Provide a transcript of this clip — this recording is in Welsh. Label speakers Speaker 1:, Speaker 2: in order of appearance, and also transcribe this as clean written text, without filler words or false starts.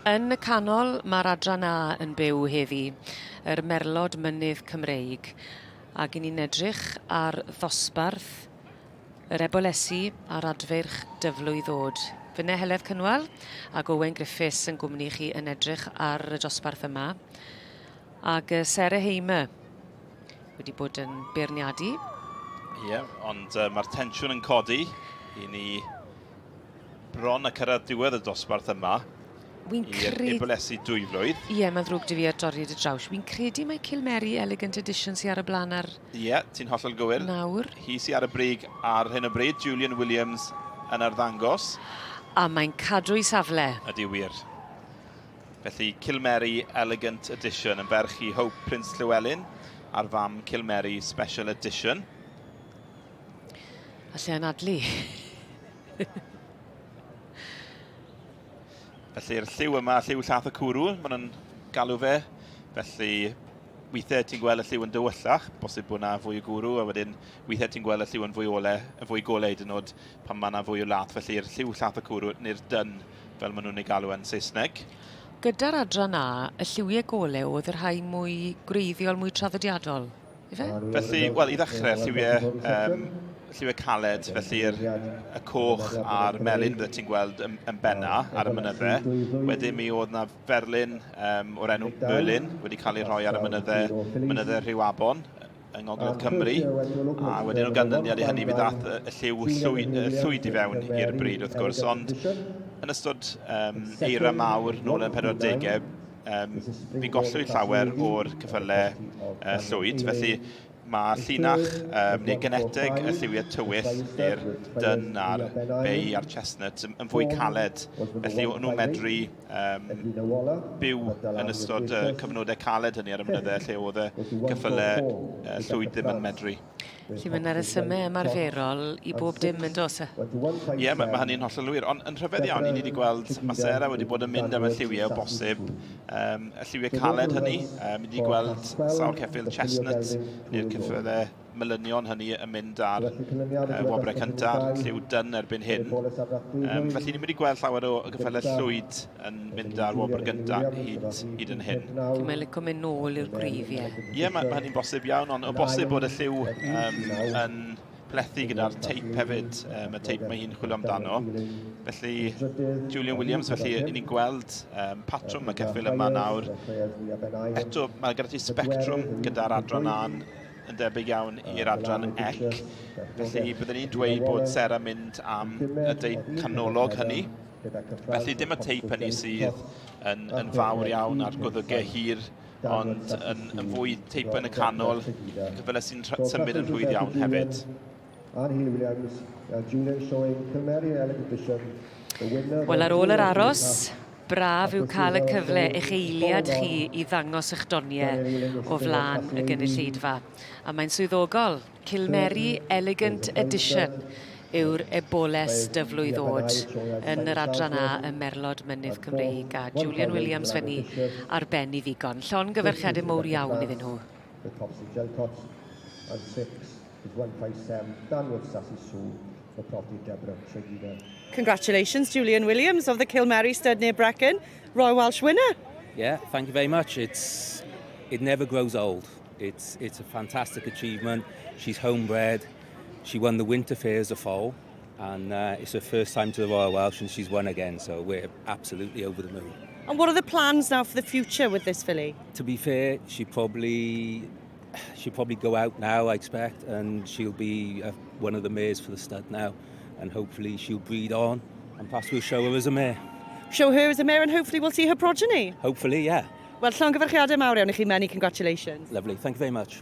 Speaker 1: Yn y canol mae'r adran A yn byw heddi, yr Merlod Mynydd Cymreig, ac 'yn ni'n edrych ar ddosbarth yr ebolesi a'r adfeirch dyflwydd ddod. Finne Heledd Cynwal ac Owen Griffiths yn gwmni chi yn edrych ar y dosbarth yma. Ac Sarah Hamer wedi bod yn beirniadu.
Speaker 2: Ie, yeah, ond uh, mae'r tensiwn yn codi i ni bron a cyrraedd diwedd y dosbarth yma.
Speaker 1: Wi'n credu...
Speaker 2: I'r Ebolesi dwyflwydd.
Speaker 1: Ie, yeah, mae'n ddrwg dy fi ar dorri dy draws. Wi'n credu mae Cilmeri Elegant Edition sy'n ar y blaen ar...
Speaker 2: Ie, yeah, ti'n hollol gywir.
Speaker 1: Nawr.
Speaker 2: Hi sy'n ar y brig ar hyn o bryd, Julian Williams yn arddangos.
Speaker 1: A mae'n cadw ei safle.
Speaker 2: Ydy wir. Felly, Cilmeri Elegant Edition yn ferch i Hope Prince Llewellyn a'r fam Cilmeri Special Edition.
Speaker 1: A lle anadlu.
Speaker 2: Felly'r lliw yma, lliw llath y cwrw, maen nhw'n galw fe. Felly, weithiau ti'n gweld y lliw yn dywyllach, bosib bod yna fwy o gwrw, a wedyn weithiau ti'n gweld y lliw yn fwy ole, yn fwy gole hyd yn oed pan mae yna fwy o lath. Felly'r lliw llath y cwrw, neu'r dyn, fel maen nhw'n ei galw yn Saesneg.
Speaker 1: Gyda'r adran A, y lliwiau gole oedd y rhai mwy gwreiddiol, mwy traddodiadol. Ife?
Speaker 2: Felly, wel, i ddechrau, lliwiau, um, lliwiau caled, felly'r y coch a'r melyn bydde ti'n gweld yn, yn benna ar y mynyddau. Wedyn mi oedd na ferlyn um, o'r enw Merlin wedi cael ei rhoi ar y mynyddau, mynyddau Rhiwabon yng Ngogledd Cymru. A wedyn o ganlyniad i hynny mi ddath y, y lliw llwyd, y llwyd i fewn i'r bryd wrth gwrs. Ond yn ystod um, eira mawr nôl yn 40au, Um, fi gollwyd llawer o'r cyffylau uh, llwyd, felly mae llinach um, neu geneteg y lliwiau tywyll neu'r dyn a'r bei a'r chestnut yn, yn fwy caled. Felly o'n nhw'n medru um, byw yn ystod y cyfnodau caled hynny ar y mynyddau lle oedd y cyffylau uh, llwyd ddim yn medru.
Speaker 1: Felly mae yna resymau ymarferol i bob dim yn does e?
Speaker 2: Ie, yeah, mae, mae hynny'n hollol wir. Ond yn rhyfedd iawn, i ni wedi gweld, mae Sarah wedi bod yn mynd am y lliwiau o bosib, um, y lliwiau caled hynny. Um, ni wedi gweld sawl ceffyl chestnut, neu'r ceffylau melynion hynny yn mynd ar uh, wobrau cyntaf, lliw dyn erbyn hyn. Um, felly ni'n mynd i gweld llawer o gyffylau llwyd yn mynd ar wobr gyntaf hyd, hyd yn hyn.
Speaker 1: Felly mae'n licio mynd nôl i'r gwreiddiau.
Speaker 2: Ie, yeah, mae, mae hynny'n bosib iawn, ond o bosib bod y lliw um, yn plethu gyda'r teip hefyd, um, y teip mae hi'n chwilio amdano. Felly, Julian Williams, felly i ni'n gweld um, patrwm y ceffyl yma nawr. Eto, mae gyda ti spectrwm gyda'r adran a'n yn debyg iawn i'r adran ec. Felly, byddwn ni'n dweud bod Sarah mynd am y deip canolog hynny. Felly dim y teip hynny sydd yn, yn fawr iawn a'r gwddygau hir, ond yn, yn fwy teip yn y canol, fel y sy'n symud yn rhwydd iawn hefyd.
Speaker 1: Wel, ar ôl yr aros, braf yw cael y cyfle eich eiliad chi i ddangos eich doniau o flaen y gynulleidfa. A mae'n swyddogol, Cilmeri Elegant Edition yw'r eboles dyflwydd oed yn yr adran A ym Merlod Mynydd Cymreig a Julian Williams fyny ar ben i ddigon. Llongyfarchiadau mowr iawn iddyn nhw.
Speaker 3: Congratulations, Julian Williams of the Cilmeri Stud near Brecon, Royal Welsh winner.
Speaker 4: Yeah, thank you very much. It's it never grows old. It's it's a fantastic achievement. She's homebred. She won the Winter Fair as a foal, and uh, it's her first time to the Royal Welsh, and she's won again. So we're absolutely over the moon.
Speaker 3: And what are the plans now for the future with this filly?
Speaker 4: To be fair, she probably she'll probably go out now, I expect, and she'll be uh, one of the mares for the stud now, and hopefully she'll breed on, and perhaps we'll show her as a mare.
Speaker 3: Show her as a mare, and hopefully we'll see her progeny.
Speaker 4: Hopefully, yeah.
Speaker 3: Wel, llongyfarchiadau mawr iawn i chi, many congratulations.
Speaker 4: Lovely, thank you very much.